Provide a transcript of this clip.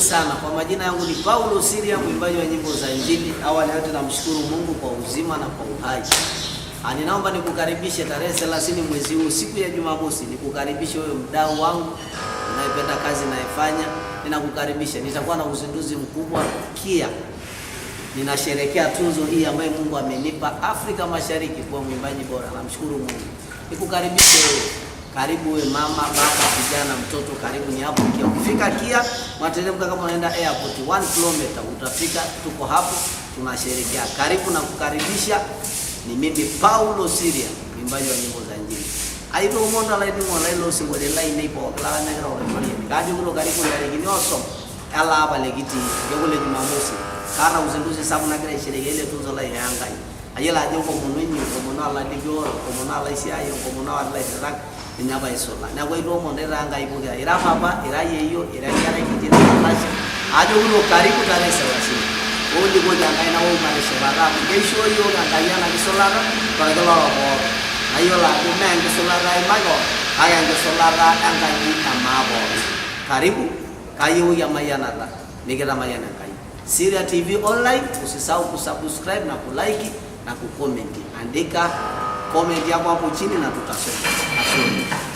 Ubarikiwe sana. Kwa majina yangu ni Paulo Siria, mwimbaji wa nyimbo za Injili. Awali yote namshukuru Mungu kwa uzima na kwa uhai. Ninaomba nikukaribishe tarehe 30 mwezi huu, siku ya Jumamosi, nikukaribishe wewe mdau wangu unayependa kazi ninayofanya, ninakukaribisha. Nitakuwa na uzinduzi mkubwa KIA. Ninasherekea tuzo hii ambayo Mungu amenipa Afrika Mashariki kuwa mwimbaji bora. Namshukuru Mungu. Nikukaribishe wewe. Karibu we mama, baba, kijana, mtoto, karibu ni hapo KIA. Ukifika KIA, unateremka kama unaenda airport 1 km utafika, tuko hapo tunasherekea. Karibu na kukaribisha. Ni mimi Paulo Siria, mwimbaji wa nyimbo za Injili. Aito umonda laini ng'olai lo sinkoliotin lainei pooki laranyakitaa oloitoriani. Kaajokito karibu ntarikini osom ele apa likitii orkekun le Jumamosi. Kaata uzinduzi sapuk nagira aisherekea ele tuzo lai e Enkai. Ayiolo ajo nkomono inyi, nkomono olalikiorok, nkomono olaisiayiak, nkomono olairritak ninye apa aisula. Neeku aitoomon ntae taa Enkai pokira. Ira papa, ira yeyio, ira enkerai kiti, ira enkanashe, ajokito karibu tarehe 30. Olikoki Enkai naok matishipata amu keishoo iyiook Enkai ena kisulata torkila orok pooki. Nayiolo ajo mee enkisulata ai makeon kake enkisulata enkaji e maa pooki. Karibu, kayiewoki emayianata, mikitamayian Enkai. Siria TV Online, usisahau kusubscribe na kulike na kucomment. Andika comment yako hapo chini na tutasoma. Asante.